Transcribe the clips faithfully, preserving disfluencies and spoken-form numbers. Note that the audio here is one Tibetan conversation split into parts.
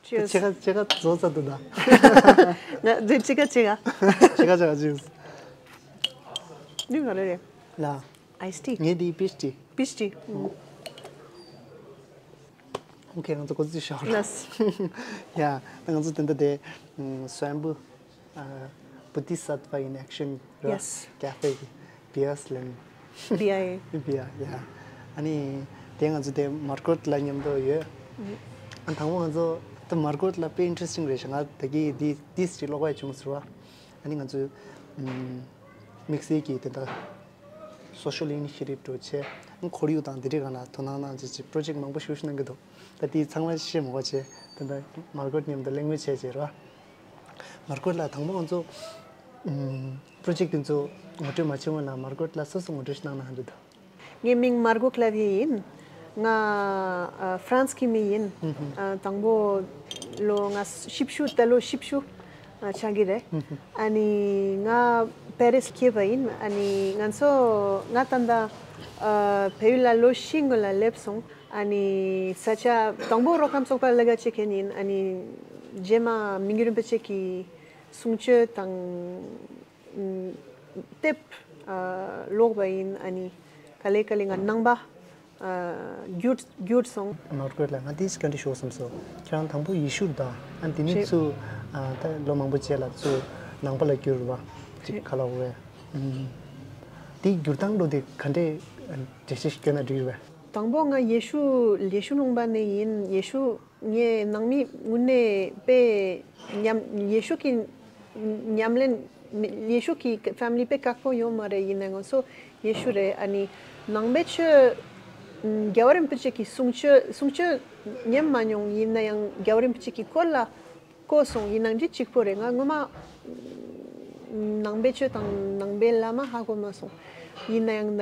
Cheers. ཕྱེད་ཀ་ཕྱེད་ཀ་བཟོ་ཚར་འདུག་ད། ང་འདི་ཕྱེད་ཀ་ཕྱེད་ཀ་ཕྱེད་ཀ་ཕྱེད་ཀ་ཅིག་འདི་ག་རེ་རེད། ལ། Iced tea. ངས་འདི་peach tea. Peach tea. ཨོ་ཁེ། ང་ཚོ་གོ་ཚུལ་ཤོར། ལགས། ཡ། ད་ང་ཚོ་དེ་འདྲ་དེ། སོན་པོ། Bodhisattva in Action ར། Yes. Cafe གི་བི་ཨེ་སི་ལེན། བི་ཨེ། བི་ཨེ། ཡ། ཨ་ནི་དེ་ང་ཚོ་དེ་མར་ཀོད་ལ་མཉམ་དུ་ཡོད། ཨ་དང་པོ་ང་ཚོ་ད་མར་ཀོད་ལ་དཔེ་interesting རེད་ཤག་ང་ད་གི་འདི་ཏིས་ཅིག་ཀློག་པ་བྱུང་ཟེར་བ། ཨ་ནི་ང་ཚོ་དམིགས་བསལ་གྱི་དེ་འདྲ་social initiative འགྲོ་ཆེ། ཁོར་ཡུག་དང་དེ་འདྲའི་སྒང་ལ་དོ་སྣང་གནང་ཆེད་ཀྱི་project མང་པོ་ཞིག་གནང་གི་འདུག་ད་དེ་ཚང་མ་ཤེས་མ་གོ་ཆེ། དེ་འདྲ་མར་ཀོད་མཉམ་དུ་གླེང་མོལ་བྱས་བྱས་ར། མར་ཀོད་ལ་དང་པོ་ང་ཚོ་project དེ་ཚོ་ངོ་སྤྲོད་མ་བྱས་སྔོན་ལ་མར་ཀོད་ལ་སོ་སོ་ངོ་སྤྲོད་ཞིག་གནང་ན་ཧ་འདུག་ངའི་མིང་མར་གོ་ཀླ་བྷེ་ཡིན། ང་ཨ་ཧྥ་རན་སི་གི་མི་ཡིན། ཨ་དང་པོ་ལོ་ང་བཞི་བཅུ། ད་ལོ་བཞི་བཅུ་ཨ་ཆགས་ཀྱི་རེད། ཨ་ནི་ང་པེ་རིས་སྐྱེས་པ་ཡིན། ཨ་ནི་ང་ཚོ་ང་ད་ལྟ་ཨ་བལ་ཡུལ་ལ་ལོ་བཞི་སྔོན་ལ་སླེབས་སོང་། ཨ་ནི་ས་ཆ་དང་པོ་རོགས་རམ་ཚོགས་པ་ལས་ཀ་བྱེད་མཁན་ཡིན། ཨ་ནི་རྗེས་མ་མི་དགེ་རིན་པོ་ཆེ་གི་གསུང་ཆོས་དང་དེབ་ཀློག་པ་ཡིན། ཨ་ནི་ག་ལེ་ག་ལེ་ང་ནང་པ་བསྒྱུར་བསྒྱུར་སོང་། མར་ཀོད་ལ་ང་དེ་སྐད་འདྲ་ཤོར་བསམ་སོང་། ཁྱེད་རང་དང་པོ་ཡེ་ཤུ་དང་ཨ་དེ་ནས་ཚུར་ད་ལོ་མང་པོ་རྗེས་ལ་ཚུར་ནང་པ་ལ་བསྒྱུར་བ་ཅིག་ག་ལ་འོ་བས། དེའི་བསྒྱུར་སྟངས་འགྲོ་དེ་ག་འདྲས་འགྲེལ་བཤད་ཞིག་བསྐྱོན་ན་འགྲིག་རེད་པས། དང་པོ་ང་ཡེ་ཤུ་ཡེ་ཤུ་ལུང་པ་ནས་ཡིན། ཡེ་ཤུ་ངའི་ནང་མི་དངོས་གནས་དཔེ་ཉམས་ཡེ་ཤུ་གི་ཉམས་ལེན་ཡེ་ཤུ་གི་ཕེ་མི་ལི་དཔེ་ཁག་པོ་ཡོད་མ་རེད། ཡིན་ནའི་ང་ཚོ་ཡེ་ཤུ་རེད། ཨ་ནི་ནང་པའི་ཆོས་རྒྱལ་བ་རིན་པོ་ཆེ་གི་གསུང་ཆོས་གསུང་ཆོས་ཉན་མ་མྱོང་། ཡིན་ན་ཡང་རྒྱལ་བ་རིན་པོ་ཆེ་གི་སྐོར་ལ་གོ་སོང་། ཡིན་ནའང་འདི་གཅིག་པོ་རེད། ང་སྔོན་མ་ནང་པའི་ཆོས་དང་ནང་པའི་བླ་མ་ཧ་གོ་མ་སོང་། ཡིན་ན་ཡང་ན་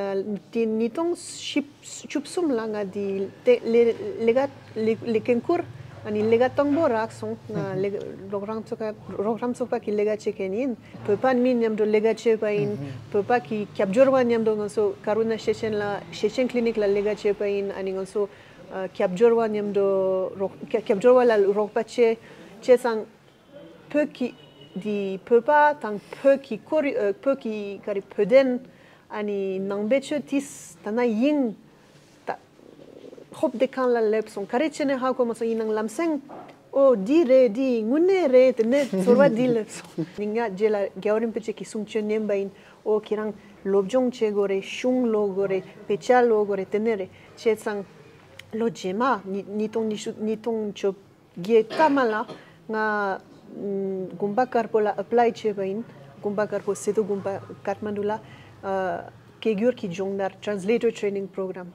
དེ་ཉིས་སྟོང་བཅུ་གསུམ་ལ་ང་དེ་ལས་ལས་ཀ་ལས་ལས་འགན་ཁུར། ཨ་ནི་ལས་ཀ་དང་པོ་རག་སོང་། ང་ལས་རོགས་རམ་ཚོགས་པ་རོགས་རམ་ཚོགས་པ་གི་ལས་ཀ་བྱེད་མཁན་ཡིན། བོད་པ་མི་མཉམ་དུ་ལས་ཀ་བྱེད་པ་ཡིན། བོད་པ་གི་སྐྱབས་བཅོལ་བ་མཉམ་དུ་ང་ཚོ་ཀ་རུ་ན་ཤེ་ཆེན་ལ་ཤེ་ཆེན་ཀླི་ནིག་ལ་ལས་ཀ་བྱེད་པ་ཡིན། ཨ་ནི་ང་ཚོ་སྐྱབས་བཅོལ་བ་མཉམ་དུ་རོགས་སྐྱབས་བཅོལ་བ་ལ་རོགས་པ་བྱེད་བྱས་ཙང་། བོད་ཀྱི་འདི་བོད་པ་དང་བོད་ཀྱི་ཁོར་ཡུག་བོད་ཀྱི་ག་རེ་བོད་དོན་ཨ་ནི་ནང་པའི་ཆོས་དེས་ད་ན་ཡིན་ད་ཧོབ་དེ་གང་ལ་སླེབས་སོང་། ག་རེ་བྱས་ནས་ཧ་གོ་མ་སོང་། ཡིན་ནའང་ལམ་སེང་ཨོ་འདི་རེད། འདི་དངོས་གནས་རེད། དེ་ནས་ཚོར་བ་འདི་སླེབས་སོང་། ནི་ང་རྗེས་ལ་རྒྱལ་བ་རིན་པོ་ཆེ་གི་གསུང་ཆོས་ཉན་པ་ཡིན། ཨོ་ཁྱེད་རང་སློབ་སྦྱོང་བྱེད་དགོས་རེད། གཞུང་ཀློག་དགོས་རེད། དཔེ་ཆ་ཀློག་དགོས་རེད། དེ་ནས་རེད་བྱས་ཙང་ལོ་རྗེས་མ་ཉིས་ཉིས་སྟོང་ཉི་ཤུ་ཉིས་སྟོང་བཅོ་བརྒྱད་ཐ་མ་ལ་ང་དགོན་པ་དཀར་པོ་ལ་ཨེ་པ་ལའི་བྱས་པ་ཡིན། དགོན་པ་དཀར་པོ་སི་ཏུ་དགོན་པ་ཀཏ་མན་ཌུ་ལ་སྐད་སྒྱུར་གྱི་སྦྱོང་བརྡར་Translator Training Program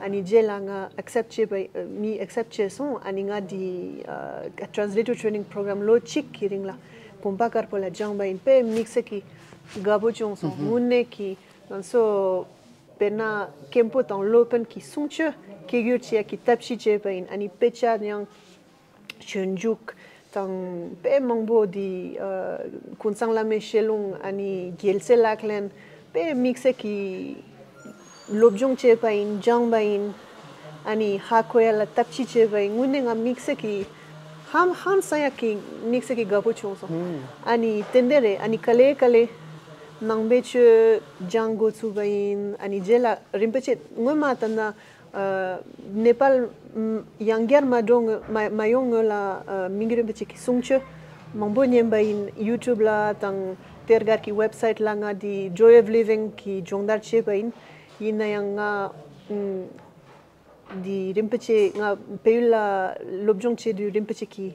ཨ་ནི་རྗེས་ལ་ང་ཨེག་སེབ་བྱས་པ་མི་ཨེག་སེབ་བྱས་སོང་། ཨ་ནི་ང་འདི་Translator Training Program ལོ་གཅིག་གི་རིང་ལ་དགོན་པ་དཀར་པོ་ལ་སྦྱངས་པ་ཡིན། དཔེ་དམིགས་བསལ་གྱི་དགའ་པོ་བྱུང་སོང་། དངོས་གནས་ཀྱི་ང་ཚོ་དཔེར་ན་མཁན་པོ་དང་སློབ་དཔོན་གྱི་གསུང་ཆོས་སྐད་སྒྱུར་བྱེད་ཡག་གི་ཐབས་ཤེས་བྱས་པ་ཡིན། ཨ་ནི་དཔེ་ཆ་ཡང་སྤྱོད་འཇུག་དང་དཔེ་མང་པོ་འདི་ཀུན་བཟང་བླ་མའི་བཤད་ལུང་ཨ་ནི་རྒྱལ་སྲས་ལག་ལེན་དཔེ་དམིགས་བསལ་གྱི་སློབ་སྦྱོང་བྱས་པ་ཡིན། སྦྱངས་པ་ཡིན། ཨ་ནི་ཧ་གོ་ཡ་ལ་ཐབས་ཤེས་བྱས་པ་ཡིན། དངོས་གནས་ང་དམིགས་བསལ་གྱི་ཧང་ཧང་སང་ཡག་གི་དམིགས་བསལ་གྱི་དགའ་པོ་བྱུང་སོང་། ཨ་ནི་ཏན་ཏན་རེད། ཨ་ནི་ག་ལེ་ག་ལེ་ནང་པའི་ཆོས་སྦྱང་འགོ་ཚུགས་པ་ཡིན། ཨ་ནི་རྗེས་ལ་རིན་པོ་ཆེ་སྔོན་མ་ད་ན་ནེ་པཱལ་ཡང་བསྐྱར་མ་འགྲོ་སྔོན་མ་མ་ཡོང་སྔོན་ལ་མི་དགེ་རིན་པོ་ཆེ་གི་གསུང་ཆོས་མང་པོ་ཉན་པ་ཡིན། ཡུ་ཊུབ་ལ་དང་དེ་སྒང་གི་ཝེབ་སའིཊ་ལ་ང་དེ་Joy of Living གི་སྦྱོང་བརྡར་བྱས་པ་ཡིན། ཡིན་ན་ཡང་ང་འདི་རིན་པོ་ཆེ་ང་བལ་ཡུལ་ལ་སློབ་སྦྱོང་བྱེད་དུས་རིན་པོ་ཆེ་གི་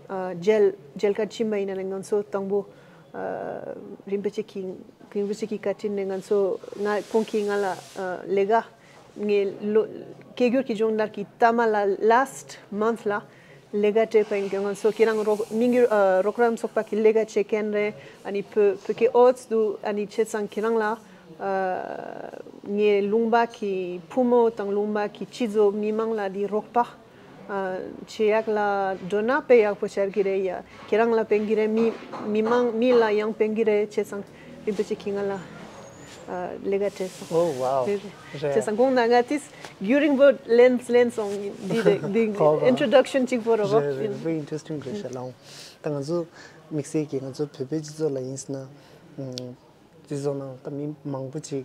མཇལ་མཇལ་ཁ་ཕྱིན་པ་ཡིན་ན་ང་ཚོ་དང་པོ་རིན་པོ་ཆེ་གི་རིན་པོ་ཆེ་གི་བཀའ་དྲིན་ནས་ང་ཚོ་ང་ཁོང་གིས་ང་ལ་ལས་ཀ་ངའི་ལོ་སྐད་སྒྱུར་གྱི་སྦྱོང་བརྡར་གྱི་ཐ་མ་ལ་last month ལ་ལས་ཀ་སྤྲད་པ་ཡིན། ང་ཚོ་ཁྱེད་རང་རོགས་མི་འགྱུར་རོགས་རམ་ཚོགས་པ་གི་ལས་ཀ་བྱེད་མཁན་རེད། ཨ་ནི་བོད་བོད་སྐད་ཨོ་ཙི་འདུག་ཨ་ནི་བྱས་ཙང་ཁྱེད་རང་ལ་ངའི་ལུང་པ་གི་ཕོ་མོ་དང་ལུང་པ་གི་སྤྱི་ཚོགས་མི་མང་ལ་འདི་རོགས་པ་བྱེད་ཡག་ལ་འགྲོ་ན་དཔེ་ཡག་པོ་ཆགས་ཀྱི་རེད། ཡ་ཁྱེད་རང་ལ་ཕན་གྱི་རེད། མི་མི་མང་མི་ལ་ཡང་ཕན་གྱི་རེད། བྱས་ཙང་རིན་པོ་ཆེ་གིས་ང་ལ་ ལས་ཀ་བྲལ་སོང་། Oh wow. རེད་རེད། བྱས་ཙང་དགོངས་དག་ང་ཏིས་རྒྱུན་རིང་པོ་ལན་ལན་སོང་འདི་རེད་འདི་གོ་གོ། Introduction གཅིག་པོ་རོ་བ། རེད་རེད། very interesting རེད་ཤག་ལའང་། ད་ང་ཚོ་དམིགས་བསལ་གྱིས་ང་ཚོ་བོད་པའི་སྤྱི་ཚོགས་ལ་ཡིན་ཟེར་ན། སྤྱི་ཚོགས་ནང་ད་མི་མང་པོ་ཅིག་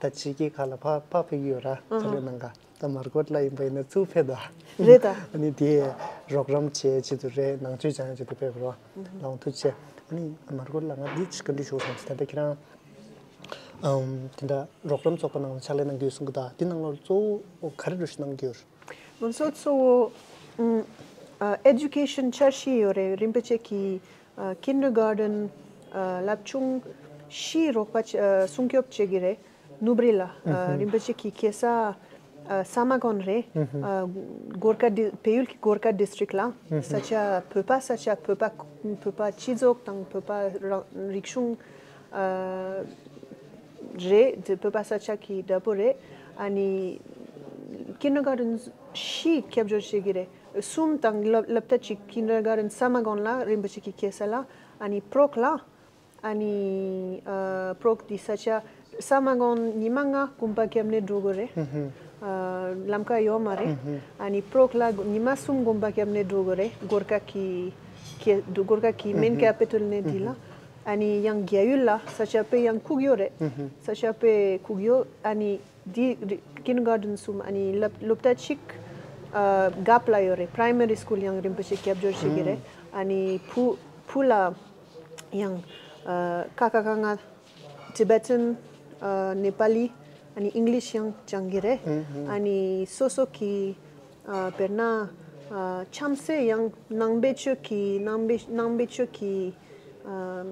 ད་ཕྱི་རྒྱལ་ཁག་ལ་ཕར་ཕར་ཕེབས་ཀྱི་ཡོད་ར། ཕྱག་ལས་གནང་ག་ད་མར་ཀོད་ལ་ཡིན་པ་ཡིན་ན་ཚུར་ཕེབས་དོ། རེད་ད། ཨ་ནི་དེ་རོགས་རམ་བྱེད་ཆེད་དུ་རེད། ནང་ཆོས་སྦྱང་ཆེད་དུ་ཕེབས་རོགས། ལའང་ཐུགས་རྗེ་ཆེ། ཨ་ནི་མར་ཀོད་ལ་ང་འདི་ཅིག་བཀའ་འདྲི་ཞུ་བསམ་སོང་། ད་ལྟ་ཁྱེད་རང་ཨམ་དེ་འདྲ་རོགས་རམ་ཚོགས་པ་ནང་ལ་ཕྱག་ལས་གནང་གི་ཡོད་གསུང་གི་འདུག་དེ་ནང་ལོགས་གཙོ་བོ་ག་རེ་འདྲ་ཞིག་གནང་གི་ཡོད། ང་ཚོ་གཙོ་བོ་ཨ་Education འཆར་གཞི་ཡོད་རེད། རིན་པོ་ཆེ་གིས་ཨ་Kindergarten ཨ་བསླབ་ཆུང་བཞི་རོགས་པ་བྱ- ཨ་སྲུང་སྐྱོབ་བྱེད་ཀྱི་རེད། ནུབ་རི་ལ་ཨ་རིན་པོ་ཆེ་གིས་ཁེ་ས་ཨ་ས་མ་གོན་རེད། ཨ་གོར་ཁ་ཌི- བལ་ཡུལ་གྱི་གོར་ཁ་ཌིས་ཊྲིཀ་ལ་ས་ཆ་བོད་པ་ས་ཆ་བོད་པ་བོད་པ་སྤྱི་ཚོགས་དང་བོད་པ་རང་རིག་གཞུང་ཨ་རེད། དེ་བོད་པ་ས་ཆ་གི་འདྲ་པོ་རེད། ཨ་ནི་Kindergarten བཞི་ཁྱབ་སྦྱོར་བྱེད་ཀྱི་རེད། གསུམ་དང་སློབ་སློབ་གྲྭ་གཅིག Kindergarten ས་མ་གོན་ལ་རིན་པོ་ཆེ་གི་ཁེ་ས་ལ། ཨ་ནི་པྲོག་ལ། ཨ་ནི་ཨ་པྲོག་དེ་ས་ཆ་ས་མ་གོན་ཉི་མ་ལྔ་གོམ་པ་བརྒྱབ་ནས་འགྲོ་དགོས་རེད། ཨ་ལམ་ཁ་ཡོད་མ་རེད། ཨ་ནི་པྲོག་ལ་ཉི་མ་གསུམ་གོམ་པ་བརྒྱབ་ནས་འགྲོ་དགོས་རེད། གོར་ཁ་གི་གེ- གོར་ཁ་གི་main capital ནས་དེ་ལ། ཨ་ནི་ཡང་རྒྱ་ཡུལ་ལ་ས་ཆ་དཔེ་ཡང་ཁུག་ཡོད་རེད། ས་ཆ་དཔེ་ཁུག་ཡོད། ཨ་ནི་འདི་རི- Kindergarten གསུམ། ཨ་ནི་སློབ་སློབ་གྲྭ་གཅིག་ཨ་གབ་ལ་ཡོད་རེད། Primary School ཡང་རིན་པོ་ཆེ་རྒྱབ་སྐྱོར་བྱེད་ཀྱི་རེད། ཨ་ནི་བུ་བུ་ལ་ཡང་ཨ་ཀ་ཁ་ག་ང་Tibetan ཨ་Nepali ཨ་ནི་English ཡང་སྦྱང་གི་རེད། ཨ་ནི་སོ་སོ་གི་ཨ་དཔེར་ན་ཨ་འཆམ་སའི་ཡང་ནང་པའི་ཆོས་ཀྱི་ནང་པའི་ནང་པའི་ཆོས་ཀྱི་ཨ་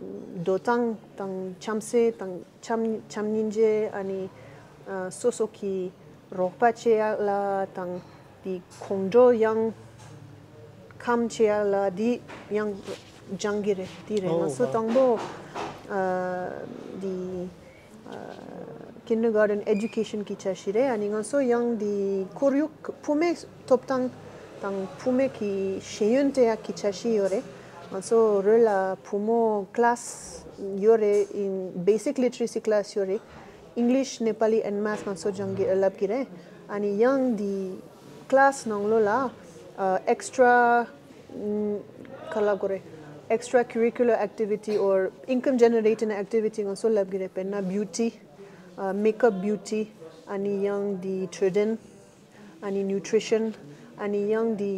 འདུལ་སྟངས་དང་འཆམ་སའི་དང་འཆམ་འཆམ་སྙིང་རྗེ། ཨ་ནི་ཨ་སོ་སོ་གི་རོགས་པ་བྱེད་ཡག་ལ་དང་དེ་ཁོང་ཁྲོ་ཡང་ཁམས་བྱེད་ཡག་ལ་དེ་ཡང་སྦྱང་གི་རེད། དེ་རེད། ང་ཚོ་དང་པོ་ཨ་དེ་ཨ་Kindergarten Education གི་འཆར་གཞི་རེད། ཨ་ནི་ང་ཚོ་ཡང་དེ་ཁོར་ཡུག་བུད་མེད་ཐོབ་ཐང་དང་བུད་མེད་ཀྱི་ཤེས་ཡོན་སྤྲད་ཡག་གི་འཆར་གཞི་ཡོད་རེད། ང་ཚོ་རོལ་ལ་བུ་མོ་class ཡོད་རེད། in basic literacy class ཡོད་རེད། English Nepali and Maths ང་ཚོ་སྦྱང་གི་བསླབ་གི་རེད། ཨ་ནི་ཡང་འདི་class ནང་ལོགས་ལ་ཨ་extra ཨམ་ག་ལབ་དགོས་རེད། Extra curricular activity or income generating activity ང་ཚོ་བསླབ་གི་རེད། དཔེར་ན་beauty ཨ་makeup beauty ཨ་ནི་ཡང་འདི་འཕྲོད་བསྟེན། ཨ་ནི་nutrition ཨ་ནི་ཡང་འདི་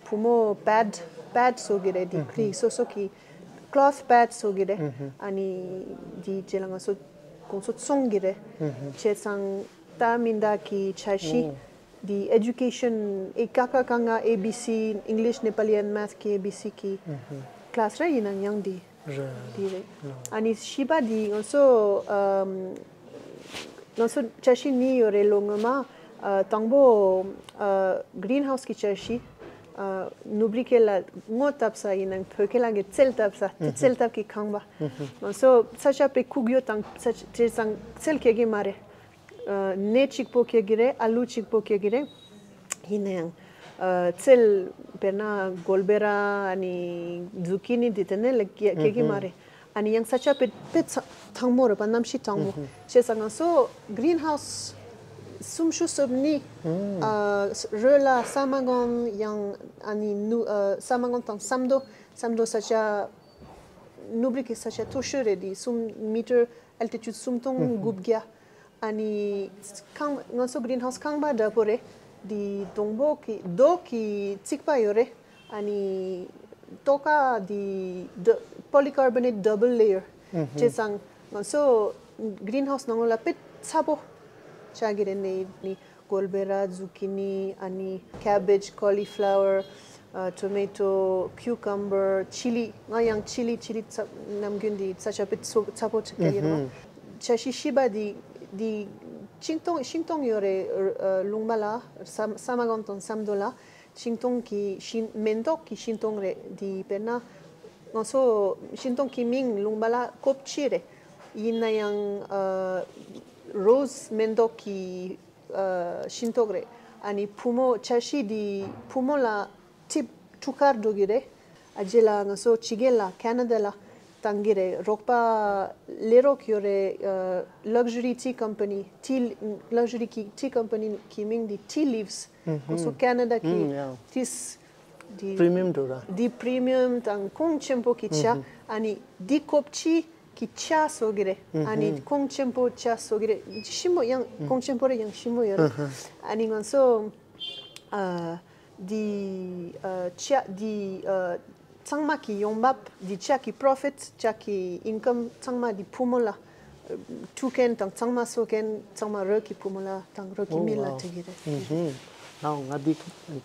བུ་མོ་pad pad བཟོ་གི་རེད། འདི་ཁྲི་སོ་སོ་གི་cloth pad བཟོ་གི་རེད། ཨ་ནི་འདི་རྗེས་ལ་ང་ཚོ་དགོང་ཚོ་བཙོང་གི་རེད། བྱས་ཙང་ད་མི་འདའ་གི་འཆར་གཞི་འདི་education ཨེ་ཀ་ཁ་ག་ང་A B C English Nepali and Maths གི A B C གི་class ར་ཡིན་ན་ཡང་འདི་འདི་རེད། ཨ་ནི་བཞི་པ་འདི་ང་ཚོ་ཨམ་ང་ཚོ་འཆར་གཞི་གཉིས་ཡོད་རེད། ལོ་སྔོན་མ་ཨ་དང་པོ་ཨ་greenhouse གི་འཆར་གཞི། ཨ་ནུབ་རི་ཁེ་ལ་སྔོ་བཏབ་ས་ཡིན་ནའང་བོད་ཁེ་ལ་གི་རྩལ་བཏབ་ས་དེ་རྩལ་བཏབ་ཀྱི་ཁང་པ། ང་ཚོ་ས་ཆ་དཔེ་ཁུག་ཡོད་དང་ས་ཆ་བྱས་ཙང་རྩལ་ཁེ་གི་མ་རེད། ཨ་ནས་གཅིག་པོ་ཁེ་གི་རེད། ཨ་ལུ་གཅིག་པོ་ཁེ་གི་རེད། ཡིན་ནའང་ཨ་རྩལ་དཔེར་ན་གོལ་བེ་ར་ཨ་ནི་ཛུ་ཀི་ནི་དེ་དེ་ནས་ལ་ཁེ་གི་མ་རེད། ཨ་ནི་ཡང་ས་ཆ་དཔེ་དཔེ་ཚ་ཐང་མོ་རེད་པ། གནམ་གཤིས་ཐང་མོ་བྱས་ཙང་ང་ཚོ་greenhouse སུམ་ཅུ་སོ་གཉིས་ཨ་རོལ་ལ་ས་མ་གོན་ཡང་ཨ་ནི་ནུ་ཨ་ས་མ་གོན་དང་སམ་མདོ་སམ་མདོ་ས་ཆ་ནུབ་རི་གི་ས་ཆ་མཐོ་ཤོས་རེད། དེ་སུམ་མི་ཊར་altitude སུམ་སྟོང་དགུ་བརྒྱ། ཨ་ནི་ཁང་ང་ཚོ་greenhouse ཁང་པ་འདྲ་པོ་རེད། དེ་སྡོང་པོ་གི་རྡོ་གི་རྩིག་པ་ཡོད་རེད། ཨ་ནི་ཏོག་ཀ་དེ་polycarbonate double layer བྱས་ཙང་ང་ཚོ་greenhouse ནང་ལོགས་ལ་དཔེ་ཚ་པོ་ཆགས་ཀྱི་རེད། ནི་ནི་གོལ་བེ་ར་ཛུ་ཀི་ནི་ཨ་ནི་cabbage cauliflower ཨ་tomato cucumber chilli ང་ཡང་chilli chilli ཚ་ནམ་རྒྱུན་འདི་ཚ་ཆ་དཔེ་ཚ་ཚ་པོ་ཆགས་ཀྱི་རེད་པ། འཆར་གཞི་བཞི་པ་འདི་འདི་ཤིང་སྡོང་ཤིང་སྡོང་ཡོད་རེད། ཨ་ལུང་པ་ལ་ས་ས་མ་གོན་དང་སམ་མདོ་ལ། ཤིང་སྡོང་གི་ཤིང་མེ་ཏོག་གི་ཤིང་སྡོང་རེད། འདི་དཔེར་ན་ང་ཚོ་ཤིང་སྡོང་གི་མིང་ལུང་པ་ལ་ཀོབ་ཅི་རེད། ཡིན་ན་ཡང་ཨ་rose མེ་ཏོག་གི་ཨ་ཤིང་ཏོག་རེད། ཨ་ནི་བུ་མོ་འཆར་གཞི་འདི་བུ་མོ་ལ་ཊིབ་ཊུ་ཁར་འགྲོ་གི་རེད། ཨ་རྗེས་ལ་ང་ཚོ་ཕྱི་རྒྱལ་ལ་ཁེ་ན་ཌ་ལ་ བཏང་གི་རེད། རོགས་པ་ལས་རོགས་ཡོད་རེད། ལག་ཞུ་རི་ཊི་ཀམ་པ་ནི། ཊི། ལག་ཞུ་རི་གི་ཊི་ཀམ་པ་ནི་གི་མིང་དེ་ཊི་ལིབས། ཁོང་ཚོ་ཀེ་ན་ཌ་གི། ཡང་ཊི་ལིབས་དེ་པི་རི་མི་ཡམ་འགྲོ་ར། དེ་པི་རི་མི་ཡམ་དང་གོང་ཆེན་པོ་གི་ཇ། ཨ་ནི་དེ་ཀོབ་ཅི་གི་ཇ་བཟོ་གི་རེད། ཨ་ནི་གོང་ཆེན་པོ་ཇ་བཟོ་གི་རེད། ཞིམ་པོ་ཡང་གོང་ཆེན་པོ་རེད། ཡང་ཞིམ་པོ་ཡོད་རེད། ཨ་ནི་ང་ཚོ་ཨ་དེ་ཨ་ཇ་དེ་ཨ་ཚང་མ་གི་ཡོང་འབབ་དེ། ཇ་གི་པོ་རོ་ཕིཊ། ཇ་གི་ཨིན་ཀམ་ཚང་མ་དེ་ཕོ་མོ་ལ། འཐུ་མཁན་དང་ཚང་མ་བཟོ་མཁན་ཚང་མ་རོགས་ཀྱི་ཕོ་མོ་ལ་དང་རོགས་ཀྱི་མི་ལ་སྤྲད་ཀྱི་རེད། ཨོ་ཝའོ། ང་འདི་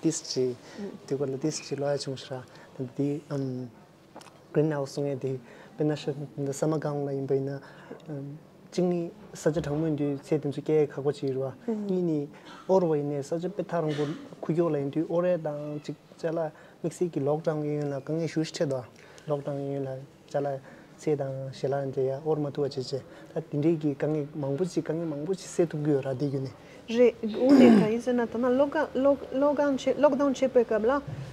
ཏིས་ཅི་དེ་སྐོར་ལ་ཏིས་ཅི་ལོ་ཡ་བྱུང་ཤག་ར། འདི་ཨམ་གི་རིན་ཧའུ་སི་གསུང་ཡས་དེ་དཔེར་ན་ཤ་འདི་ས་མ་གང་ལ་ཡིན་པ་ཡིན་ན། ཨམ་གཅིག་ནི་ས་ཆ་གྲང་མོ་ཡིན་དུས་ཚལ་དེ་ཚོ་སྐྱེ་ཡས་ཁག་པོ་ཅིག་ཡོད་རེད་བ། གཉིས་ནི་འོར་བ་ཡིན་ནའི་ས་ཆ་དཔེ་ཐག་རིང་པོ་ཁུག་ཀྱོག་ལ་ཡིན་དུས་འོར་ཡས་དང་ཅིག་ཅ་ལག་དམིགས་བསལ་གྱི་ལོག་ཌའུན་ཡིན་ཡོད་ན་དཀའ་ངལ་ཞེ་པོ་ཅིག་འཕྲད་འདུག་ལོག་ཌའུན་ཡིན་ཡོད་ན་ཅ་ལག་ཚལ་དང་ཞལ་ལག་འདྲ་ཡ་དབོར་མ་ཐུབ་པ་བྱས་བྱས། ད་དེ་འདྲའི་གི་དཀའ་ངལ་མང་པོ་ཅིག་དཀའ་ངལ་མང་པོ་ཅིག་སེལ་ཐུབ་ཀྱི་ཡོད་ར། དེ་བརྒྱུད་ནས། རེད། འོ་དེ་ག་ཡིན་ཟེར་ན། ད་ནང་ལོག་ཌའུན་ལོག་ལོག་ཌའུན་བྱས་ལོག་ཌའུན་བྱས་པའི་སྐབས་ལ་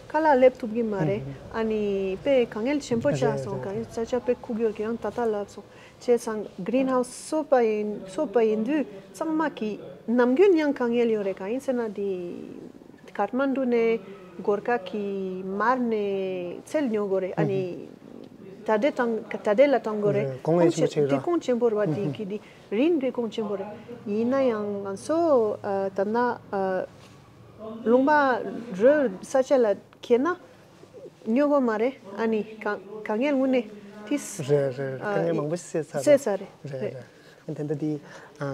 ཁ་ལག་སླེབས་ཐུབ་ཀྱི་མ་རེད། ཨ་ནི་དཔེ་དཀའ་ངལ་ཆེན་པོ་ཆགས་སོང་། རེད་རེད། ག་ཡིན་ས་ཆ་དཔེ་ཁུག་ཀྱོག་གི་ཡང་ད་ལྟ་ལབ་སོང་། བྱས་ཙང་གི་རིན་ཧའུ་སི་བཟོས་པ་ཡིན་བཟོས་པ་ཡིན་དུས་ཚང་མ་གི་ནམ་རྒྱུན་ཡང་དཀའ་ངལ་ཡོད་རེད། ག་ཡིན་ཟེར་ན་དེ། ཀཐ་མན་ཌུ་ནས་གོར་ཁ་གི་མར་ནས་ཚལ་ཉོ་དགོས་རེད། ཨ་ནི་གྲ་སྒྲིག་དང་གྲ་སྒྲིག་ལ་གཏོང་དགོས་རེད། རེད། གོང་ངེས་ཆེན་པོ་ཆེ་ར། དེ་གོང་ཆེན་པོ་རེད་བ། དེ་གི་དེ་རིན་དཔེ་གོང་ཆེན་པོ་རེད། ཡིན་ན་ཡང་ང་ཚོ་ཨ་ད་ན་ཨ་ལུང་པ་རི་ས་ཆ་ལ་ཁེལ་ན་ཉོ་དགོས་མ་རེད། ཨ་ནི་ག་དཀའ་ངལ་དངོས་གནས་དེ། རེད་རེད། དཀའ་ངལ་མང་པོ་སེལ་ཚར་རེད། སེལ་ཚར་རེད། རེད་རེད། རེད། དེ་འདྲ་དེ་ཨ་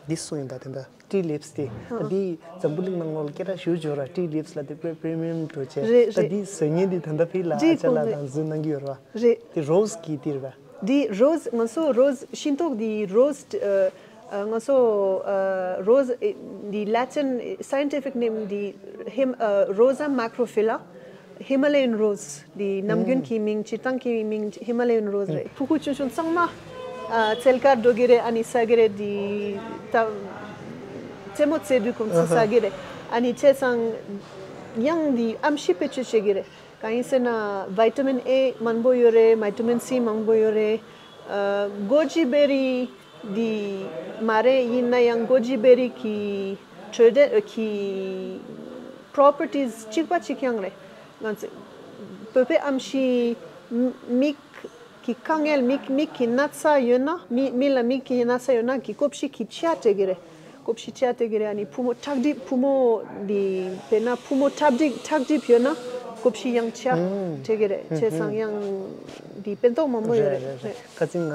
འདི་སུ་ཡིན་པ་དེ་འདྲ། ཊི་ལིབས་དེ། ཨ། འདི་འཛམ་བུ་གླིང་ནང་ལོགས་ལ་སྐད་གྲགས་ཞེ་པོ་ཅིག་ཡོད་ར། ཊི་ལིབས་ལ་དེ་དཔེ་པི་རི་མི་ཡམ་འགྲོ་བྱས། རེད་ད་རེད། འདི་བཟོ་མཁན་དེ་ད་ལྟ་ཕི་ལ་ཨ་ཅག་ལགས་དང་འཛུལ་གནང་གི་ཡོད་ར། རེད། དེ་རོ་སི་གི་དེ་རེད་པ། འདི་རོ་སི། ང་ཚོ་རོ་སི་ཤིང་ཏོག་འདི་རོ་སི། ཨ་ང་ཚོ་ཨ་རོ་སི་འདི་ལེ་ཊིན་སའེན་ཊི་ཕིག་ནེམ་འདི་ཧེམ་ཨ་རོ་ཟ་མེ་ཀྲོ་ཕི་ལ། ཧི་མ་ལ་ཡན་རོ་སི། འདི་ནམ་རྒྱུན་གྱི་མིང་། སྤྱིར་བཏང་གི་མིང་ཧི་མ་ལ་ཡན་རོ་སི་རེད། ཕྲུ་གུ་ཆུང་ཆུང་ཚང་མ་ཨ་ཚལ་ཁར་འགྲོ་གི་རེད། ཨ་ནི་ཟ་གི་རེད། འདི་ད་རྩེད་མོ་རྩེ་དུས་ཁོང་ཚོ་ཟ་གི་རེད། ཨ་ནི་བྱས་ཙང་ཡང་འདི་ཨེམ་ཆི་བེད་སྤྱོད་བྱེད་ཀྱི་རེད། གང་ཡིན་ཟེར་ན་བི་ཊ་མིན་ཨེ་མང་པོ་ཡོད་རེད། བི་ཊ་མིན་སི་མང་པོ་ཡོད་རེད། ཨ་གོ་ཇི་བེ་རི་འདི་མ་རེད། ཡིན་ན་ཡང་གོ་ཇི་བེ་རི་གི་འཕྲོད་བསྟེན་གི་པོ་རོ་པར་ཊིས་གཅིག་པ་གཅིག་རྐྱང་རེད། ང་ཚོ་བོད་པའི་ཨེམ་ཆི་མིག་གི་དཀའ་ངལ། མིག་མིག་གི་ན་ཚ་ཡོད་ན། མི་མི་ལ་མིག་གི་ན་ཚ་ཡོད་ན་གི་ཀོབ་ཤིག་གི་ཇ་སྤྲད་ཀྱི་རེད། ཀོབ་ཤིག་ཇ་སྤྲད་ཀྱི་རེད། ཨ་ནི་ཕོ་མོ་ཁྲག་ཁྲིག་ཕོ་མོ་འདི་དཔེར་ན་ཕོ་མོ་ཁྲག་ཁྲིག་ཁྲག་ཁྲིག་ཡོད་ན་ཀོབ་ཤིག་ཡང་ཇ་སྤྲད་ཀྱི་རེད། བྱས་ཙང་ཡང་འདི་ཕན་ཐོགས་མང་པོ་ཡོད་རེད། རེད་རེད། ཁ་སང་ང་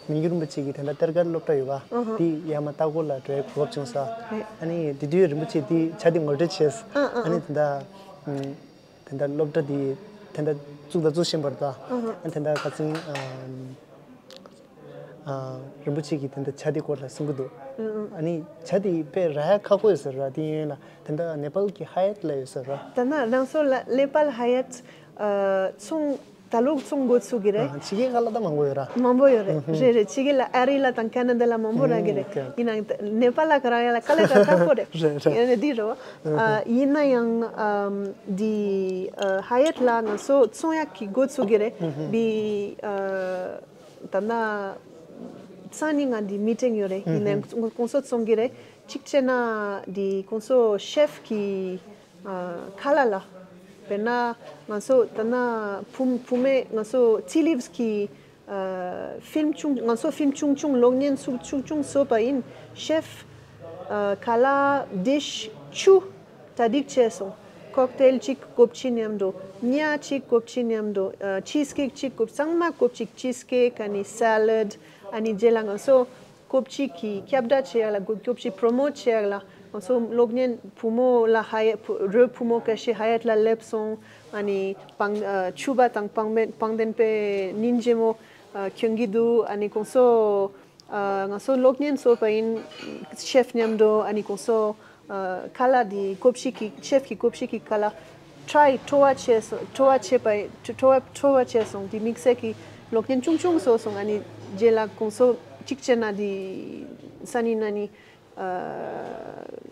མི་འགྱུར་རིན་པོ་ཆེ་གི་དེ་འདྲ་གཏེར་ཁ་སློབ་གྲྭ་ཡོད་པ། ཨ་ཧ། དེ་ཡར་མར་ལྟ་སྐོར་ལ་འགྲོ་ཡའི་གོ་སྐབས་བྱུང་ས། རེད། ཨ་ནི་དེ་དུས་རིན་པོ་ཆེ་དེ་ཇ་དེ་ངོ་སྤྲོད་བྱས། ཨ་ཨ། ཨ་ནི་དེ་འདྲ་ཨམ། དེ་འདྲ་སློབ་གྲྭ་དེ་དེ་འདྲ་བཙུགས་དང་བཙུགས་བཞིན་པ་རེད་ད། ཨ་ཧ། ཨ་དེ་འདྲ་ཁ་སང་ཨམ། ཨ་རིན་པོ་ཆེ་གིས་དེ་འདྲ་ཇ་དེ་སྐོར་ལ་གསུང་གི་འདུག་ཨ་ཨ། ཨ་ནི་ཇ་དེ་དཔེ་རག་ཡ་ཁག་པོ་ཡོད་ས་རེད་བ། དེ་ཡིན་ལ་དེ་འདྲ་ནེ་པཱལ་གྱི་ཧ་ཡད་ལ་ཡོད་ས་རེད་བ། ད་ནང་སོ་ལ་ནེ་པཱལ་ཧ་ཡད་ཨ་ཚོང་ད་ལོ་ཚོང་འགོ་ཚུགས་ཀྱི་རེད། ཨ་ཕྱི་རྒྱལ་ཁག་ལ་ད་མང་པོ་ཡོད་ར། མང་པོ་ཡོད་རེད། ཨ་ཧུམ། རེད་རེད། ཕྱི་རྒྱལ་ལ་ཨ་རི་ལ་དང་ཁེ་ན་ཌ་ལ་མང་པོ་རག་གི་རེད། ཨ་ཧུམ། ཡིན་ནའང་ནེ་པཱལ་ལ་ག་རག་ཡ་ལ་དཀའ་ལས་ཁག་ཁག་པོ་རེད། རེད་རེད། ཡིན་ནའང་འདི་རེད་བ། ཨ་ཡིན་ན་ཡང་ཨམ་འདི་ཨ་ཧ་ཡད་ལ་ང་ཚོ་ཚོང་ཡག་གི་འགོ་ཚུགས་ཀྱི་རེད། ཨ་ཧུམ། འདི་ཨ་ད་ལྟ་སང་ཉིན་ང་འདི་མི་ཊིང་ཡོད་རེད། ཡིན་ནའང་ཨ་ཧུམ། ཁོང་ཚོ་ཚོང་གི་རེད། གཅིག་བྱས་ན་འདི་ཁོང་ཚོ་ཤེཕ་གི་ཨ་ཁ་ལག་ལ། དཔེར་ན་ང་ཚོ་ད་ལྟ་བུ་བུ་མོས་ང་ཚོ་ཊི་ལིབས་ཀྱི་ཨ་ཕིལམ་ཆུང་། ང་ཚོ་ཕིལམ་ཆུང་ཆུང་གློག་བརྙན་ཆུང་ཆུང་ཆུང་བཟོས་པ་ཡིན། ཤེཕ་ཨ་ཁ་ལག་ཌིཤ་བཅུ་གྲ་སྒྲིག་བྱས་སོང་། ཀོག་ཊེལ་གཅིག་ཀོབ་ཅི་མཉམ་དུ། ཉ་གཅིག་ཀོབ་ཅི་མཉམ་དུ། ཨ་ཅིས་ཀེག་གཅིག་ཀོབ། ཚང་མ་ཀོབ་ཅི། ཅིས་ཀེག་ཨ་ནི་སེ་ལཌ། ཨ་ནི་རྗེས་ལ་ང་ཚོ་ཀོབ་ཅི་གི་ཁྱབ་བསྒྲགས་བྱེད་ཡག་ལ། ཀོབ་ཀོབ་ཅི་པྲོ་མོཊ་བྱེད་ཡག་ལ། ང་ཚོ་གློག་བརྙན་བུ་མོ་ལ་ཧ་ཡ་བུ་རོགས་བུ་མོ་ཁ་ཤས་ཧ་ཡད་ལ་སླེབས་སོང་། ཨ་ནི་པང་ཨ་ཕྱུ་པ་དང་པང་མེ་པང་གདན་པའི་ཉིན་རྗེ་མོ་ཨ་གྱོན་གྱི་འདུག་ཨ་ནི་ཁོང་ཚོ་ཨ་ང་ཚོ་གློག་བརྙན་བཟོས་པ་ཡིན། ཤེཕ་མཉམ་དུ། ཨ་ནི་ཁོང་ཚོ་ཨ་ཁ་ལག་འདི་ཀོབ་ཅི་གི་ཤེཕ་གི་ཀོབ་ཅི་གི་ཁ་ལག་ཊ་རའི་སྤྲོ་བ་བྱས་སོང་། སྤྲོ་བ་བྱས་པ་སྤྲོ་བ་སྤྲོ་བ་བྱས་སོང་། འདི་དམིགས་བསལ་གྱི་གློག་བརྙན་ཆུང་ཆུང་བཟོས་སོང་། ཨ་ནི་རྗེས་ལ་ཁོང་ཚོ་གཅིག་བྱས་ན་འདི་སང་ཉིན་ཨ་ནི་ཨ་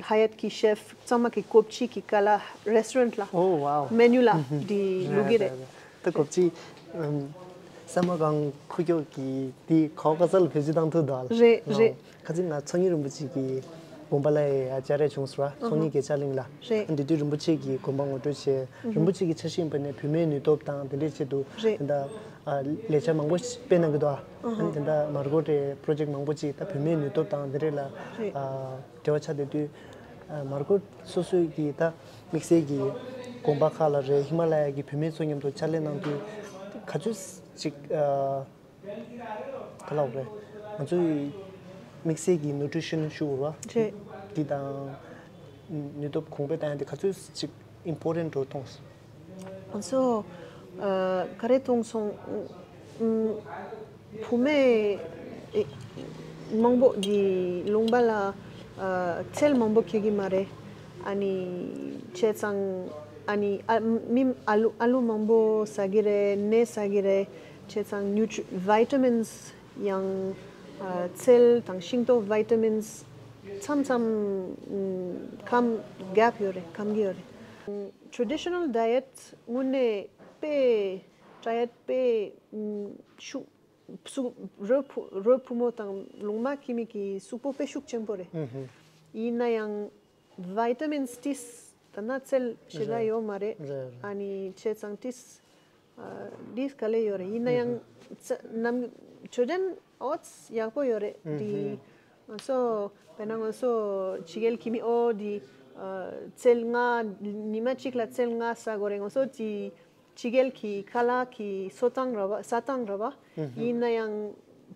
ཧ་ཡད་ཀྱི་ཤེཕ་ཚང་མ་གི་ཀོབ་ཅི་གི་ཁ་ལག་རེ་སི་ཊོ་རེན་ཊ་ལ། ཨོ་ཝའོ། མེ་ནུ་ལ་འདི་བླུག་གི་རེད། ད་ཀོབ་ཅི་ཨམ་ ས་མ་གང་ཁུག་ཀྱོག་གི་དེ་གའོ་ཀ་ས་ལ་བེད་སྤྱོད་བཏང་ཐུབ་འདུག་ཨ། རེད་རེད། ཁ་ཚིག་ང་ཚོགས་གཉིས་རིན་པོ་ཆེ་གི་དགོན་པ་ལ་ཡ་བཅར་རེ་བྱུང་སོང་བ། ཚོགས་གཉིས་དགེ་ཆ་གླིང་ལ། རེད། འདི་དུས་རིན་པོ་ཆེ་གི་དགོན་པ་ངོ་སྤྲོད་བྱས། རིན་པོ་ཆེ་གི་འཆར་གཞི་ཡིན་པ་ནས་བུད་མེད་ནུས་སྟོབས་དང་དེ་འདྲས་ཆེད་དུ། རེད། དེ་འདྲ་ལས་འཆར་མང་པོ་སྤེལ་གནང་གི་འདུག་ཨ། དེ་འདྲ་མར་ཁུ་རེ་པྲོ་ཇེག་མང་པོ་ཅིག་ད་བུད་མེད་ནུས་སྟོབས་དང་དེ་འདྲས་ལ། རེད། འབྲེལ་བ་ཆགས་བསྡད་དུས། མར་ཁུ་སོ་སོའི་གི་ད་དམིགས་བསལ་གྱི་དགོན་པ་ཁག་ལ་རེད། ཧི་མ་ལ་ཡ་གི་བུད་མེད་ཚོ་མཉམ་དུ་ཕྱག་ལས་གནང་དུས་ག་ཚོད་ཅིག་ག་ལབ་རེད། ང་ཚོའི་དམིགས་བསལ་གྱི་ནུ་ཊི་རི་ཤན་ཞུ་དགོས་རེད། འདི་དང་ནུས་སྟོབས་གོང་འཕེལ་བཏང་ཡ་དེ་ག་ཚོད་ཅིག་ཨིམ་པོར་ཊེན་ཊི་འགྲོ་གཏོང་སོང་། ང་ཚོ་ག་རེ་གཏོང་སོང་། བུད་མེད་མང་པོ་འདི་ལུང་པ་ལ་ཚལ་མང་པོ་ཁེལ་གི་མ་རེད། ཨ་ནི་བྱས་ཙང་ཨ་ནི་ཨ་མི་ཨ་ལུ་ཨ་ལུ་མང་པོ་ཟ་གི་རེད། ནས་ཟ་གི་རེད། བྱས་ཙང་ནིའུ་ཊི་ཝི་ཊ་མིན་སི་ཡང་ཚལ་དང་ཤིང་ཏོག་ཝི་ཊ་མིན་སི་མཚམས་མཚམས་ཁམ་གེབ་ཡོད་རེད། ཁམ་གི་ཡོད་རེད། ཊི་རེ་ཌི་ཤི་ནལ་ཌའི་ཨེཊ་དངོས་གནས་དཔེ་ཌའི་ཨེཊ་དཔེ་ཤུགས་སུ་རོ་ཕུ་རོ་ཕུ་མོ་དང་ལུང་མ་ཁེ་མི་གི་གཟུགས་པོ་དཔེ་ཤུགས་ཆེན་པོ་རེད། ཡིན་ན་ཡང་ཝི་ཊ་མིན་སི་ཏིས་ད་ན་ཚལ་ཞེ་དྲག་ཡོད་མ་རེད། རེད་རེད། ཨ་ནི་བྱས་ཙང་ཏིས་ཨ་ཏིས་ག་ལེ་ཡོད་རེད། ཡིན་ན་ཡང་ཚ་ནམ་ཊི་རེ་ཌི་ཤི་ནལ་ཨོ་ཊི་སི་ཡག་པོ་ཡོད་རེད། འདི་ང་ཚོ་དཔེར་ན་ང་ཚོ་ཕྱི་རྒྱལ་ཁེ་མི་ཨོ་འདི་ཚལ་ལྔ་ཉི་མ་གཅིག་ལ་ཚལ་ལྔ་ཟ་དགོས་རེད། ང་ཚོ་འདི་ཕྱི་རྒྱལ་གྱི་ཁ་ལག་གི་སོ་ཐང་ར་བ་ས་ཐང་ར་བ། ཡིན་ན་ཡང་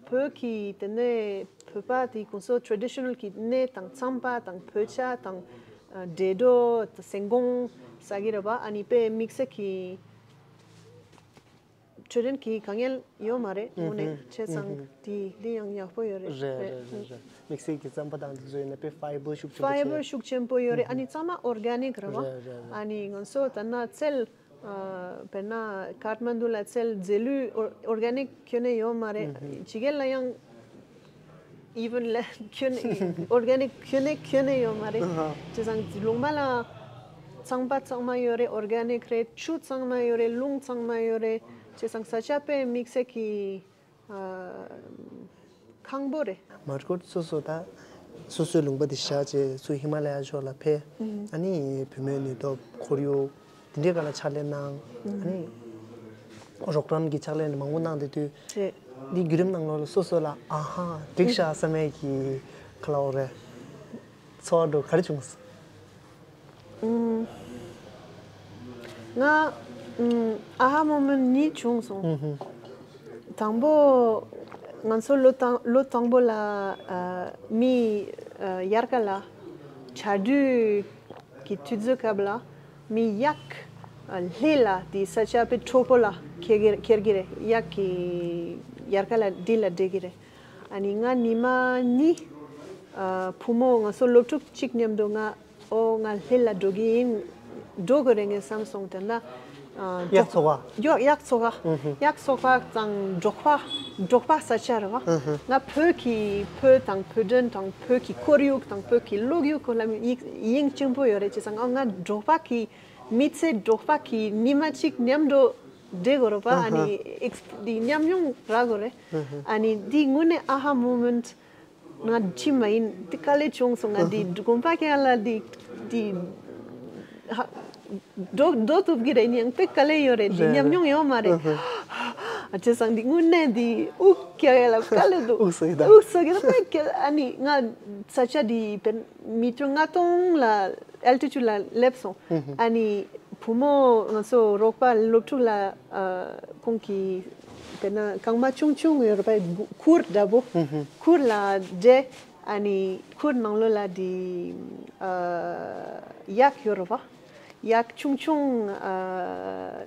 བོད་ཀྱི་དེ་ནས་བོད་པ་དེ་ཁོང་ཚོ་ཊི་རེ་ཌི་ཤི་ནལ་གྱི་སྣེ་དང་རྩམ་པ་དང་བོད་ཇ་དང་འབྲས་ལྡོག་སེང་གོང་ཟ་གི་ར་བ། ཨ་ནི་དཔེ་དམིགས་བསལ་གྱི་ཊི་རེ་ཌི་ཤི་ནལ་གྱི་དཀའ་ངལ་ཡོད་མ་རེད། དངོས་གནས་བྱས་ཙང་དེ་དེ་ཡང་ཡག་པོ་ཡོད་རེད། རེད་རེད་རེད་རེད། དམིགས་བསལ་གྱི་རྩམ་པ་དང་དེ་ཚོ་ཡིན་ན་དཔེ་ཕའི་བར་ཤུགས་ཆེན་པོ་ཕའི་བར་ཤུགས་ཆེན་པོ་ཡོད་རེད། ཨ་ནི་ཚང་མ་ཨོར་གེ་ནིག་ར་བ། རེད་རེད་རེད། ཨ་ནི་ང་ཚོ་ད་ན་ཚལ་ཨ་དཔེར་ན་ཀཱཐ་མན་ཌུ་ལ་ཚལ་རྫས་ལུད་ཨོར་ཨོར་གེ་ནིག་ཁྱོན་ནས་ཡོད་མ་རེད། ཕྱི་རྒྱལ་ལ་ཡང་ཨི་ཝན་ལ་ཁྱོན་ནས་ཨོར་གེ་ནིག་ཁྱོན་ནས་ཁྱོན་ནས་ཡོད་མ་རེད། བྱས་ཙང་ལུང་པ་ལ་ཚང་པ་ཚང་མ་ཡོད་རེད། ཨོར་གེ་ནིག་རེད། ཆུ་ཚང་མ་ཡོད་རེད། རླུང་ཚང་མ་ཡོད་རེད། བྱས་ཙང་ས་ཆ་དཔེ་དམིགས་བསལ་གྱི་ཨ་ཁང་པོ་རེད། མར་ཁུ་སོ་སོ་ད་སོ་སོའི་ལུང་པ་དེ་བཞག་བྱས་སུ་ཧི་མ་ལ་ཡ་ཕྱོགས་ལ་ཕེབས། ཨ་ནི་བུད་མེད་ནུས་སྟོབས་ཁོར་ཡུག་དེ་འདྲའི་སྒང་ལ་ཕྱག་ལས་གནང་། ཨ་ནི་རོགས་རམ་གྱི་ཕྱག་ལས་མང་པོ་གནང་བསྡད་དུས། རེད། འདི་བརྒྱུད་རིམ་ནང་ལོགས་ལ་སོ་སོ་ལ་ཨ་ཧ་འགྲིག་ཤག་བསམ་མེད་ཀྱི་ཁ་ལ་འོ་རེད། ཚོར་བ་འདྲ་ག་རེ་བྱུང་སོང་། ང་ཨ་ཧ་མོ་མེན་ཊི་གཉིས་བྱུང་སོང་། དང་པོ་ང་ཚོ་ལོ་དང་ལོ་དང་པོ་ལ་མི་དབྱར་ཁ་ལ་ཆར་དུས་ཀྱི་དུས་ཚོད་སྐབས་ལ་མི་གཡག་ལྷས་ལ་དེ་ས་ཆ་དཔེ་འཁྱོག་པོ་ལ་ཁྱེར་གི་ཁྱེར་གི་རེད། གཡག་གི་དབྱར་ཁ་ལ་དེ་ལ་བསྡད་ཀྱི་རེད། ཨ་ནི་ང་ཉི་མ་གཉིས་ཨ་བུ་མོ་ང་ཚོ་སློབ་ཕྲུག་གཅིག་མཉམ་དུ་ང་ཨོ་ང་ལྷས་ལ་འགྲོ་གི་ཡིན། འགྲོ་དགོས་རེད་ངས་བསམ་སོང་། དེ་འདྲ་ཨ་གཡག་འཚོ་བ། གཡག་གཡག་འཚོ་བ། གཡག་འཚོ་བ་དང་འབྲོག་པ་འབྲོག་པ་ས་ཆ་རེད་བ། ང་བོད་ཀྱི་བོད་དང་བོད་དོན་དང་བོད་ཀྱི་ཁོར་ཡུག་དང་བོད་ཀྱི་ཀློག་ཡུལ་སྐོར་ལ་ཡིད་ཡིད་ཆེན་པོ་ཡོད་རེད། བྱས་ཙང་ཨ་ང་འབྲོག་པ་གི་མི་ཚེ་འབྲོག་པ་གི་ཉི་མ་གཅིག་མཉམ་དུ་བསྡད་དགོས་རེད་པ། ཨ་ནི་ཨེགས་འདི་ཉམས་མྱོང་རག་དགོས་རེད། ཨ་ནི་འདི་དངོས་གནས་ཨ་ཧ་མོ་མེན་ཊི་ང་ཁྲིད་མ་ཡིན། འདི་དཀའ་ལས་བྱུང་སོང་། ང་འདི་དགོན་པ་ཁྱེད་ལ་འདི་འདི་ཧ་འགྲོ་འགྲོ་ཐུབ་ཀྱི་རེད། ཡང་དཔེ་དཀའ་ལས་ཡོད་རེད། འདི་རེད་ཉམས་མྱོང་ཡོད་མ་རེད། ཨ་བྱས་ཙང་འདི་དངོས་གནས་འདི་དབུགས་རྒྱག་ཡ་ལ་དཀའ་ལས་འདུག་དབུགས་སོ་ཡི་ད། དབུགས་སོ་གི་ད་དཔེ་དཀའ་ལས། ཨ་ནི་ང་ས་ཆ་འདི་དཔེ་མི་ཊར་ལྔ་སྟོང་ལ་ཨལ་ཊི་ཊུཌ་ལ་སླེབས་སོང་། ཨ་ནི་བུ་མོ་ང་ཚོ་རོགས་པ་སློབ་ཕྲུག་ལ་ཨ་ཁོང་གིས་དཔེར་ན་རྐང་པ་ཆུང་ཆུང་ཡོད་རེད་པ། གུར་འདྲ་པོ་གུར་ལ་སྦྲེལ། ཨ་ནི་གུར་ནང་ལོགས་ལ་དེ་ཨ་གཡག་ཡོད་རེད་པ། གཡག་ཆུང་ཆུང་ཨ་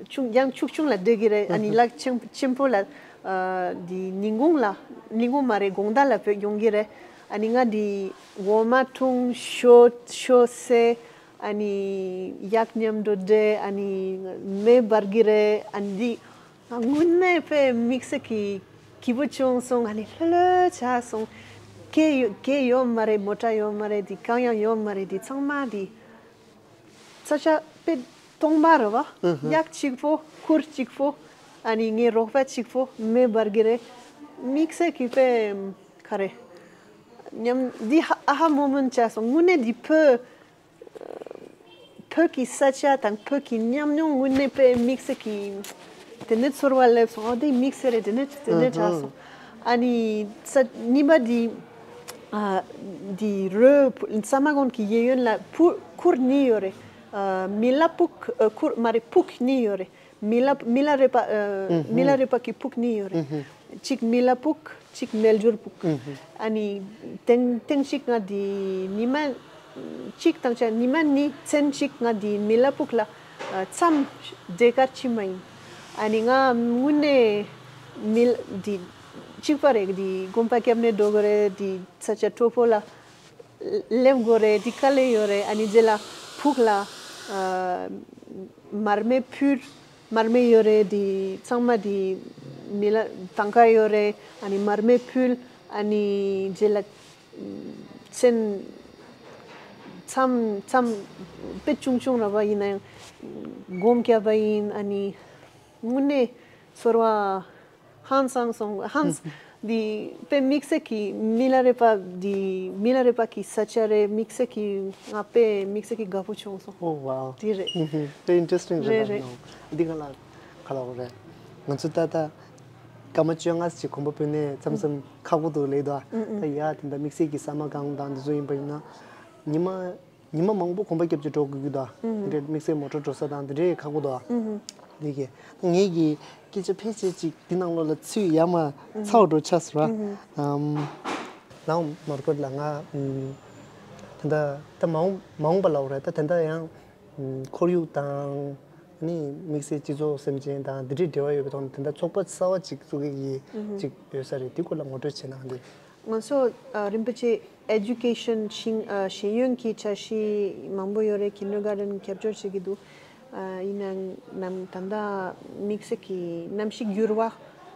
ཆུང་ཡང་ཆུང་ཆུང་ལ་སྦྲེལ་གི་རེད། ཨ་ནི་ལག་ཆེན་ཆེན་པོ་ལ་ཨ་དེ་ཉིན་གུང་ལ་ཉིན་གུང་མ་རེད། དགོང་དག་ལ་བོད་ཡོང་གི་རེད། ཨ་ནི་ང་དེ་འོ་མ་འཐུང་། ཞོ་ཞོ་བསྲེགས། ཨ་ནི་གཡག་མཉམ་དུ་འདྲེས། ཨ་ནི་མེ་འབར་གི་རེད། ཨ་ནི་འདི་ང་དངོས་གནས་དཔེ་དམིགས་བསལ་གྱི་སྐྱིད་པོ་བྱུང་སོང་། ཨ་ནི་ལྷོད་ལྷོད་ཆགས་སོང་། སྐད་ཡོ་སྐད་ཡོད་མ་རེད། མོ་ཊ་ཡོད་མ་རེད། འདི་གང་ཡང་ཡོད་མ་རེད། འདི་ཚང་མ་འདི་ས་ཆ་དཔེ་སྟོང་པ་རེད་བ། གཡག་གཅིག་པོ་གུར་གཅིག་པོ། ཨ་ནི་ངའི་རོགས་པ་གཅིག་པོ་མེ་འབར་གི་རེད། དམིགས་བསལ་གྱི་དཔེ་ག་རེ། ཉམས་འདི་ཧ་ཨ་ཧ་མོ་མན་ཆགས་སོང་། དངོས་གནས་འདི་བོད་བོད་ཀྱི་ས་ཆ་དང་བོད་ཀྱི་ཉམས་མྱོང་དངོས་གནས་དཔེ་དམིགས་བསལ་གྱི་དེ་ནས་ཚོར་བ་སླེབས་སོང་། ཨོ་དེ་དམིགས་བསལ་རེད། དེ་ནས་དེ་ནས་ཆགས་སོང་། ཨ་ནི་ས་གཉིས་པ་འདི་ཨ་འདི་རོ་ས་མ་གོང་གི་གཡས་གཡོན་ལ་ཕུ་ཁུར་གཉིས་ཡོད་རེད། ཨ་མི་ལ་ཕུག་ཨ་ཁུར་མ་རེད། ཕུག་གཉིས་ཡོད་རེད། མི་ལ་མི་ལ་རས་པ་ཨ་མི་ལ་རས་པ་གི་ཕུག་གཉིས་ཡོད་རེད། གཅིག་མི་ལ་ཕུག་གཅིག་རྣལ་འབྱོར་ཕུག་ཨ་ནི་ཐེངས་ཐེངས་གཅིག་ང་དེ་ཉི་མ་གཅིག་དང་ཆ་ཉི་མ་གཉིས་མཚན་གཅིག་ང་དེ་མི་ལ་ཕུག་ལ་ཨ་མཚམས་འབྲས་དཀར་ཕྱིན་པ་ཡིན། ཨ་ནི་ང་དངོས་གནས་མི་ལ་དེ་གཅིག་པ་རེད། དེ་དགོན་པ་བརྒྱབ་ནས་འགྲོ་གི་རེད། དེ་ས་ཆ་དྲོ་པོ་ལ་སླེབས་དགོས་རེད། དེ་དཀའ་ལས་ཡོད་རེད། ཨ་ནི་རྗེས་ལ་ཕུག་ལ་ཨ་མར་མེ་ཕུལ། མར་མེ་ཡོད་རེད། དེ་ཚང་མ་དེ་མི་ལ་ཐང་ཀ་ཡོད་རེད། ཨ་ནི་མར་མེ་ཕུལ། ཨ་ནི་རྗེས་ལ་མཚན་མཚམས་མཚམས་དཔེ་ཆུང་ཆུང་ར་བ་ཡིན་ན་ཡང་སྒོམ་བརྒྱབ་པ་ཡིན། ཨ་ནི་དངོས་གནས་ཚོར་བ་ཧང་སང་སོང་། ཧང་འདི་དཔེ་དམིགས་བསལ་གྱི་མི་ལ་རས་པ་འདི་མི་ལ་རས་པ་གི་ས་ཆ་རེད། དམིགས་བསལ་གྱི་ང་དཔེ་དམིགས་བསལ་གྱི་དགའ་པོ་བྱུང་སོང་། ཨོ་ཝའོ། དེ་རེད། དཔེ་ཨིན་ཊི་རེ་སི་ཊིང་རེད། རེད་རེད། འདི་ག་ལ་ག་ལ་འོ་རེད། ང་ཚོ་ད་ལྟ་སྐར་མ་བཅོ་ལྔ་ཅིག་གོམ་པ་སྤོས་ནས་མཚམས་མཚམས་ཁག་པོ་འདུག་ལེ་དོ། ད་ཡ་དེ་འདྲ་དམིགས་བསལ་གྱི་ས་མ་གང་དང་འདི་ཚོ་ཡིན་པ་ཡིན་ན་ཉི་མ། ཉི་མ་མང་པོ་གོམ་པ་རྒྱབ་ཀྱི་འགྲོ་དགོས་ཀྱི་འདུག་དེ་འདྲའི་དམིགས་བསལ་མོ་ཊ་འགྲོ་ས་དང་དེ་འདྲའི་ཁག་པོ་འདུག་དེ་གས་ངེད་ཀྱི་སྐད་ཆ་ཕལ་ཆེར་ཅིག་འདི་ནང་ལོགས་ལ་ཚུད་ཡ་མ་ཚར་བ་འགྲོ་ཆགས་སོང་ར། ལའོ་མར་ཀོད་ལ་ང་ད་ལྟ་ད་མ་འོངས་མ་འོངས་པ་ལའོ་ར། ད་ད་ལྟ་ཡང་ཁོར་ཡུག་དང་ནི་དམིགས་བསལ་སྤྱི་ཚོགས་སེམས་ཅན་དང་འདི་འདྲའི་འབྲེལ་བ་ཡོད་པའི་ཐོག་ནས་དེ་འདྲ་ཚོགས་པ་གསར་བ་ཅིག་བཙུགས་ཀྱི་ཅིག་ཡོད་ས་རེད། དེ་སྐོར་ལ་ངོ་སྤྲོད་བྱེད་ན་འདི། ང་ཚོ་ཨ་རིན་པོ་ཆེ་ཨེ་ཌུ་ཀེ་ཤན་ཤིང་ཨ་ཤེས་ཡོན་གྱི་འཆར་གཞི་མང་པོ་ཡོད་རེད། ཀིན་ཌར་གྷར་ཌེན་རྒྱབ་སྐྱོར་བྱེད་ཀྱི་འདུག་ཨ་ཡིན་ནའང་ནམ་ད་ལྟ་དམིགས་བསལ་གྱི་གནམ་གཤིས་འགྱུར་བ།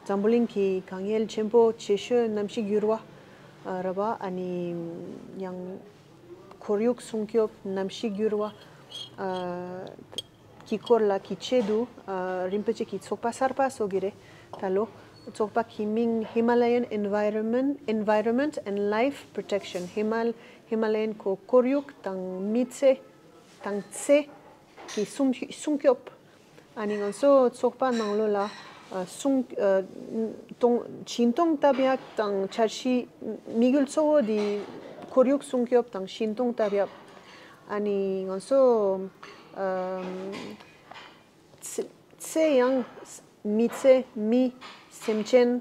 འཛམ་བུ་གླིང་གི་དཀའ་ངལ་ཆེན་པོ་ཆེ་ཤོས་གནམ་གཤིས་འགྱུར་བ་ཨ་ར་བ། ཨ་ནི་ཡང་ཁོར་ཡུག་སྲུང་སྐྱོབ། གནམ་གཤིས་འགྱུར་བ་ཨ་གྱི་སྐོར་ལ་གི་ཆེད་དུ་ཨ་རིན་པོ་ཆེ་གི་ཚོགས་པ་གསར་པ་བཟོ་གི་རེད། ད་ལོ་ཚོགས་པ་གི་མིང་Himalayan Environment Environment and Life Protection། ཧི་མ་ཧི་མ་ལ་ཡན་ཁོ་ཁོར་ཡུག་དང་མི་ཚེ་དང་ཚེ་གི་སྲུང་སྲུང་སྐྱོབ། ཨ་ནི་ང་ཚོ་ཚོགས་པ་ནང་ལོགས་ལ་ཨ་སྲུང་ཨ་གཏོང་སྦྱིན་གཏོང་ལྟ་བ་དང་འཆར་གཞི་དམིགས་ཡུལ་གཙོ་བོ་དེ་ཁོར་ཡུག་སྲུང་སྐྱོབ་དང་སྦྱིན་གཏོང་ལྟ་བ། ཨ་ནི་ང་ཚོ་ཨ་ཚེ་ཚེ་ཡང་མི་ཚེ་མི་སེམས་ཅན་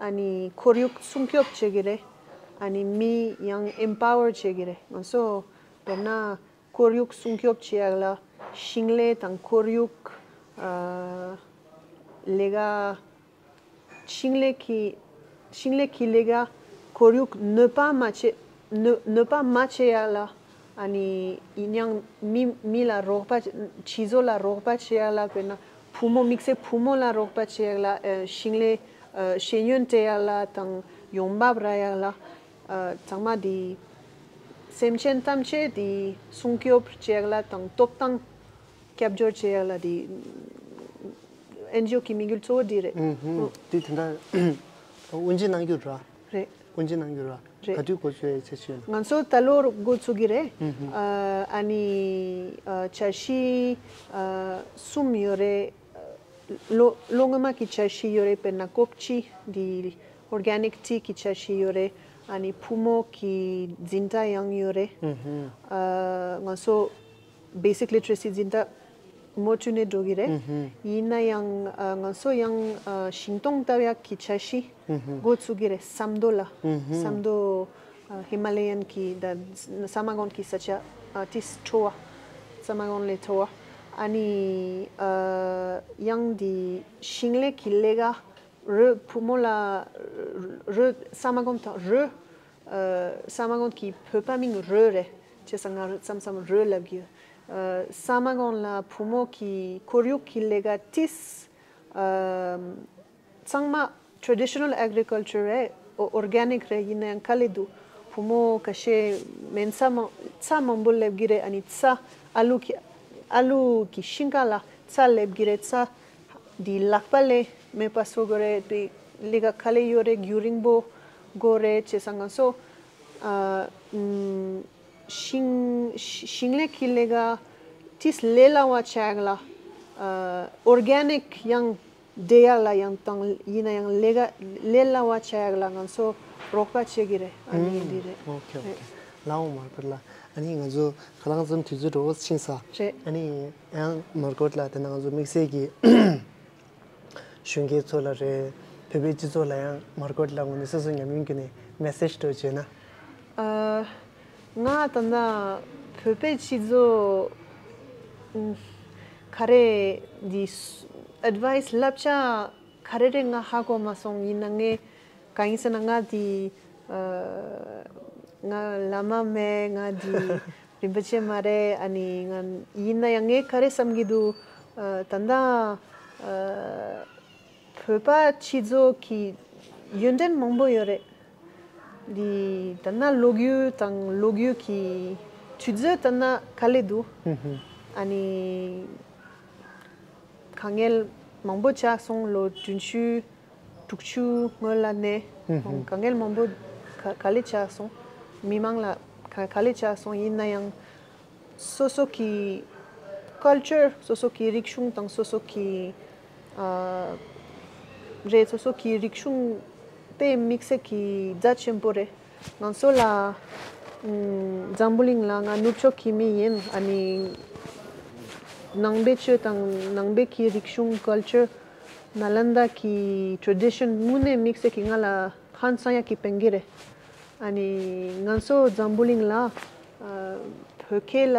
ཨ་ནི་ཁོར་ཡུག་སྲུང་སྐྱོབ་བྱེད་ཀྱི་རེད། ཨ་ནི་མི་ཡང་ཨེམ་པ་ཝར་བྱེད་ཀྱི་རེད། ང་ཚོ་དཔེར་ན་ཁོར་ཡུག་སྲུང་སྐྱོབ་བྱེད་ཡག་ལ་ཞིང་ལས་དང་ཁོར་ཡུག་ཨ་ལས་ཀ་ཞིང་ལས་ཀྱི་ཞིང་ལས་ཀྱི་ལས་ཀ་ཁོར་ཡུག་གནོད་པ་མ་བྱེད་གནོད་གནོད་པ་མ་བྱེད་ཡག་ལ། ཨ་ནི་ཡིན་ཡང་མི་མི་ལ་རོགས་པ་སྤྱི་ཚོགས་ལ་རོགས་པ་བྱེད་ཡག་ལ། དཔེར་ན་བུ་མོ་དམིགས་བསལ་བུ་མོ་ལ་རོགས་པ་བྱེད་ཡག་ལ། ཨ་ཞིང་ལས་ཨ་ཤེས་ཡོན་སྤྲད་ཡག་ལ་དང་ཡོང་འབབ་རག་ཡག་ལ། ཨ་ཚང་མ་དེ་སེམས་ཅན་ཐམས་ཅད་དེ་སྲུང་སྐྱོབ་བྱེད་ཡག་ལ་དང་སྟོབས་དང་། སྐྱབས་བཅོལ་བྱེད་ཡག་ལ་དེ་ཨེན་ཇི་ཨོ་གི་དམིགས་ཡུལ་གཙོ་བོ་འདི་རེད། ཨུ་ཧུམ། དེ་དེ་འདྲ་དབུ་འབྱེད་གནང་རྒྱུ་ར། རེད། དབུ་འབྱེད་གནང་རྒྱུ་ར། རེད། ག་དུས་འགོ་བཙུགས་ཡའི་འཆར་གཞི་ཡོད་ན། ང་ཚོ་ད་ལོར་འགོ་བཙུགས་ཀྱི་རེད། ཨུ་ཧུམ། ཨ་ཨ་ནི་ཨ་འཆར་གཞི་ཨ་གསུམ་ཡོད་རེད། ལོ་ལོ་སྔོན་མ་གི་འཆར་གཞི་ཡོད་རེད། དཔེར་ན་ཀོབ་ཅི་འདི་ཨོར་གྷ་ནིག་ཊི་གི་འཆར་གཞི་ཡོད་རེད། ཨ་ནི་ཕོ་མོ་གི་འཛིན་གྲྭ་ཡང་ཡོད་རེད། ཨུ་ཧུམ། ཨ་ང་ཚོ་བེ་སིག་ལི་ཊི་རེ་སི་འཛིན་གྲྭ་མུ་མཐུད་ནས་འགྲོ་གི་རེད། ཨུ་ཧུམ། ཡིན་ན་ཡང་ཨ་ང་ཚོ་ཡང་ཨ་ཤིང་སྡོང་བཏབ་ཡག་གི་འཆར་གཞི་ཨུ་ཧུམ། འགོ་བཙུགས་ཀྱི་རེད། ཟམ་མདོ་ལ། ཨུ་ཧུམ། ཟམ་མདོ་ཨ་ཧི་མ་ལ་ཡན་གྱི་ད་ས་མ་གོང་གི་ས་ཆ་ཨ་ཏིས་མཐོ་བ། ས་མ་གོང་ལས་མཐོ་བ། ཨ་ནི་ཨ་ཡང་འདི་ཞིང་ལས་ཀྱི་ལས་ཀ་རོ་བུ་མོ་ལ་རོ་ས་མ་གོང་དང་རོ། ཨ་ས་མ་གོང་གི་བོད་པ་མིང་རོ་རེད། བྱས་ཙང་ང་རོ་མཚམས་མཚམས་རོ་ལབ་གི་ཡོད། ཨ་ས་མ་གོང་ལ་བུ་མོ་གི་ཁོར་ཡུག་གི་ལས་ཀ་ཏིས་ཨ་ཚང་མ་ཊེ་རེ་ཌི་ཤི་ནལ་ཨེག་རི་ཀལ་ཅར་རེད། ཨོ་ཨོར་གྷ་ནིག་རེད། ཡིན་ན་ཡང་དཀའ་ལས་འདུག་བུ་མོ་ཁ་ཤས་སྨན་རྩྭ་མང་རྩྭ་མང་པོ་སླེབས་ཀྱི་རེད། ཨ་ནི་རྩྭ་ཨ་ལུ་གི་ཨ་ལུ་གི་ཤིང་ཀ་ལ་རྩྭ་སླེབས་ཀྱི་རེད། རྩྭ་ འདི་ལག་པ་ལས་མེད་པ་བཟོ་དགོས་རེད། དེ་ལས་ཀ་ག་ལེར་ཡོད་རེད། རྒྱུན་རིང་པོ་དགོས་རེད། བྱས་ཙང་ང་ཚོ་ཨ་ཨུམ་ཤིང་ཤིང་ལས་ཀྱི་ལས་ཀ་ཏིས་ལས་སླ་བ་ཆགས་ལ། ཨ་ཨོར་གེ་ནིག་ཡང་བསྡད་ཡག་ལ་ཡང་དང་ཡིན་ན་ཡང་ལས་ཀ་ལས་སླ་བ་ཆགས་ཡག་ལ་ང་ཚོ་རོགས་པ་བྱེད་ཀྱི་རེད། ཨ་ནི་འདི་རེད། ཨོ་ཁེ་ཨོ་ཁེ། ལའོ་མར་ཀོད་ལགས། ཨ་ནི་ང་ཚོ་ཁ་ལང་ཙམ་དུས་ཚོད་འགྲོ་ཕྱིན་ས། རེད། ཨ་ནི་ཡང་མར་ཀོད་ལགས་དེ་ན་ང་ཚོ་དམིགས་བསལ་གྱི་གཞོན་སྐྱེས་ཚོ་ལ་རེད། བོད་པའི་སྤྱི་ཚོགས་ལ་ཡང་མར་ཀོད་ལགས་ངོས་ནས་སོ་སོ་ཉམས་མྱོང་བརྒྱུད་ནས་མེ་སེ་ཇི་འདྲ་བྱས་ན། ཨ་ང་ད་ལྟ་བོད་པའི་སྤྱི་ཚོགས་ཨུམ་ག་རེ་འདི་ཨེཌ་ཝའི་སི་བསླབ་བྱ་ག་རེ་རེད་ང་ཧ་གོ་མ་སོང་། ཡིན་ན་ངས་གང་ཡིན་ཟེར་ན་ང་འདི་ཨ་ང་བླ་མ་མེད། ང་འདི་རིན་པོ་ཆེ་མ་རེད། ཨ་ནི་ང་ཡིན་ན་ཡང་ངས་ག་རེ་བསམ་གྱི་འདུག་ཨ་ད་ལྟ་ཨ་བོད་པ་སྤྱི་ཚོགས་ཀྱི་ཡོན་ཏན་མང་པོ་ཡོད་རེད། འདི་ད་ལྟ་ལོ་རྒྱུས་དང་ལོ་རྒྱུས་ཀྱི་དུས་ཚོད་ད་ལྟ་ག་ལེར་འདུག་ཧུམ་ཧུམ། ཨ་ནི་དཀའ་ངལ་མང་པོ་ཆགས་སོང་། ལོ་བདུན་ཅུ་དྲུག་ཅུ་སྔོན་ལ་ནས་ཧུམ་ཧུམ། དཀའ་ངལ་མང་པོ་ག་ག་ལེར་ཆགས་སོང་། མི་མང་ལ་ག་ག་ལེར་ཆགས་སོང་། ཡིན་ན་ཡང་སོ་སོ་གི་ཀལ་ཅར་སོ་སོ་གི་རིག་གཞུང་དང་སོ་སོ་གི་ཨ་རེད། སོ་སོ་གི་རིག་གཞུང་དཔེ་དམིགས་བསལ་གྱི་རྩ་ཆེན་པོ་རེད། ང་ཚོ་ལ་ཨམ་འཛམ་བུ་གླིང་ལ་ང་ནུབ་ཕྱོགས་ཀྱི་མི་ཡིན། ཨ་ནི་ནང་པའི་ཆོས་དང་ནང་པའི་གི་རིག་གཞུང་ཀལ་ཅར་ནཱ་ལནྡཱ་གི་ཊེ་རེ་ཌི་ཤན་དངོས་གནས་དམིགས་བསལ་གྱི་ང་ལ་ཧང་སང་ཡག་གི་དཔེ་གི་རེད། ཨ་ནི་ང་ཚོ་འཛམ་བུ་གླིང་ལ་ཨ་བོད་སྐད་ལ་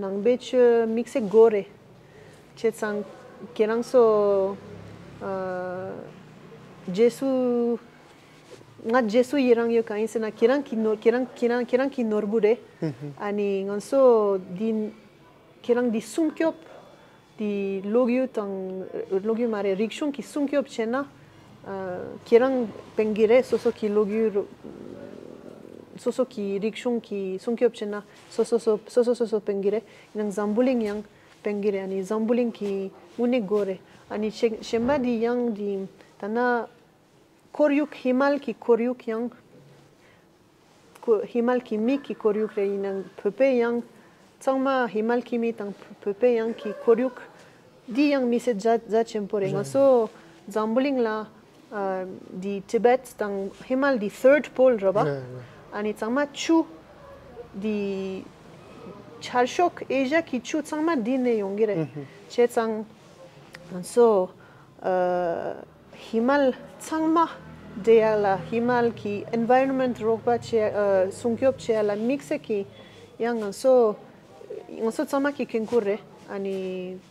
ནང་པའི་ཆོས་དམིགས་བསལ་དགོས་རེད། བྱས་ཙང་ཁྱེད་རང་ཚོ་ཨ་རྗེས་སུ་ང་རྗེས་སུ་ཡི་རང་ཡོད། གང་ཡིན་ཟེར་ན་ཁྱེད་རང་གི་ནོར་ཁྱེད་རང་ཁྱེད་རང་ཁྱེད་རང་གི་ནོར་བུ་རེད། ཧུམ་ཧུམ། ཨ་ནི་ང་ཚོ་འདི་ཁྱེད་རང་འདི་སྲུང་སྐྱོབ། དེ་ལོ་རྒྱུས་དང་ལོ་རྒྱུས་མ་རེད། རིག་གཞུང་གི་སྲུང་སྐྱོབ་བྱས་ན་ཨ་ཁྱེད་རང་ཕན་གྱི་རེད། སོ་སོ་གི་ལོ་རྒྱུས་རུ་སོ་སོ་གི་རིག་གཞུང་གི་སྲུང་སྐྱོབ་བྱས་ན་སོ་སོ་སོ་སོ་སོ་སོ་སོ་ཕན་གྱི་རེད། ཡང་འཛམ་བུ་གླིང་ཡང་ཕན་གྱི་རེད། ཨ་ནི་འཛམ་བུ་གླིང་གི་དངོས་གནས་དགོས་རེད། ཨ་ནི་གཞན་གཞན་པ་འདི་ཡང་འདི་ད་ན་ཁོར་ཡུག་ཧི་མལ་གྱི་ཁོར་ཡུག་ཡང་ཁོ་ཧི་མལ་གྱི་མི་གི་ཁོར་ཡུག་རེད། ཡིན་ནའང་བོད་པའི་ཡང་ཚང་མ་ཧི་མལ་གྱི་མི་དང་བོད་པའི་ཡང་གི་ཁོར་ཡུག་འདི་ཡང་མི་སེ་རྒྱ་རྒྱ་ཆེན་པོ་རེད། ང་ཚོ་འཛམ་བུ་གླིང་ལ་ཨ་འདི་ཊི་བེཊ་དང་ཧི་མལ་འདི་ཐར་ཌི་པོལ་རེད་པ། ཨ་ནི་ཚང་མ་ཆུ་འདི་ཆར་ཤོག་ཨེ་ཤ་གི་ཆུ་ཚང་མ་འདི་ནས་ཡོང་གི་རེད། བྱས་ཙང་ང་ཚོ་ཨ་ཧི་མལ་ཚང་མ་བསྡད་ཡག་ལ་ཧི་མལ་གྱི་ཨེན་ཝའི་རོན་མེནཊ་རོགས་པ་བྱེད་ཨ་སྲུང་སྐྱོབ་བྱེད་ཡག་ལ་དམིགས་བསལ་གྱི་ཡང་ང་ཚོ་ང་ཚོ་ཚང་མ་གི་འགན་ཁུར་རེད། ཨ་ནི་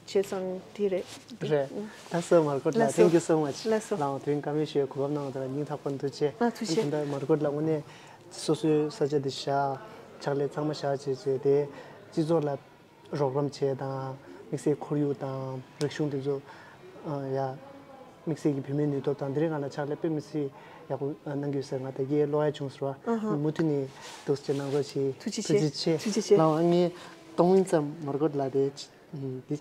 བྱས་ཙང་དེ་རེད། རེད། ལགས་སོ་མར་ཀོད་ལགས། ལགས་སོ། Thank you so much. ལགས་སོ། ལའང་དུས་ཡུན་ཀ་མེད་ཞུ་གོ་སྐབས་གནང་བ་དེ་ལ་སྙིང་ཐག་པ་ནས་ཐུགས་རྗེ་ཆེ། ཨ་ཐུགས་རྗེ་ཆེ། ད་ལྟ་མར་ཀོད་ལགས་དངོས་གནས་སོ་སོའི་ས་ཆ་དེ་བཞག་ཕྱག་ལས་ཚང་མ་བཞག་བྱས་བྱས་ཏེ་སྤྱི་ཚོགས་ལ་རོགས་རམ་བྱས་དང་དམིགས་བསལ་ཁོར་ཡུག་དང་རིག་གཞུང་དེ་ཚོ་ཡ་དམིགས་བསལ་གྱི་བུད་མེད་ནུས་སྟོབས་དང་དེ་རིང་ང་ལ་ཕྱག་ལས་དཔེ་མི་སྲིད་ཡག་པོ་གནང་གི་ཡོད་ཟེར་ང་ད་གའི་བློ་ཡ་བྱུང་ཟེར་བ་མུ་མཐུད་ནས་འདུག་སེ་གནང་རོགས་བྱེད། ཐུགས་རྗེ་ཆེ། ཐུགས་རྗེ་ཆེ། ཐུགས་རྗེ་ཆེ། ལའང་ངས་གཏོང་མིན་ཙམ་མར་ཀོད་ལགས་དེ་འདི་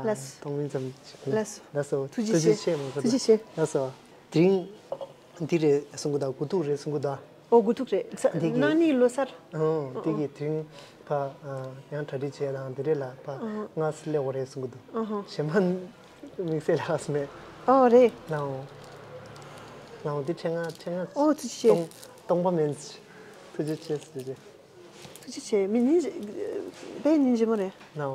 ལགས་སོ། གཏོང་མིན་ཙམ་ཞིག་ལགས་སོ། ལགས་སོ། ཐུགས་རྗེ་ཐུགས་རྗེ་ཆེ། ཆེ་མར་ཀོད་ལགས། ཐུགས་རྗེ་ཆེ། ལགས་སོ། དེ་རིང་འདི་རེད་གསུང་གི་འདུག་དགུ་ཐུག་རེད་གསུང་གི་འདུག་ཨོ་དགུ་ཐུག་རེད། འདི་གི་གནངས་ཉིན་ལོ་གསར། ཨོ་འདི་གི་དེ་རིང་ཕ་ཡང་གྲ་སྒྲིག་བྱས་དང་འདི་རེད་ལ་ཕ་ང་སླེབས་དགོས་རེད་གསུང་གི་འདུག་གཞན་པ་དམིགས་བསལ་ལ་ཧ་སི་མེད། ཨོ་རེད། ལའང་ལའང་འདི་ཕྲེང་ང་ཕྲེང་ང་ཨོ་ཐུགས་རྗེ་ཆེ། སྟོང་སྟོང་པ་མིན། ཐུགས་རྗེ་ཆེ་ཐུགས་རྗེ་ཆེ། ཐུགས་རྗེ་ཆེ། མི་ཉིན་དཔེ་ཉིན་རྗེ་མོ་རེད། ལའང་།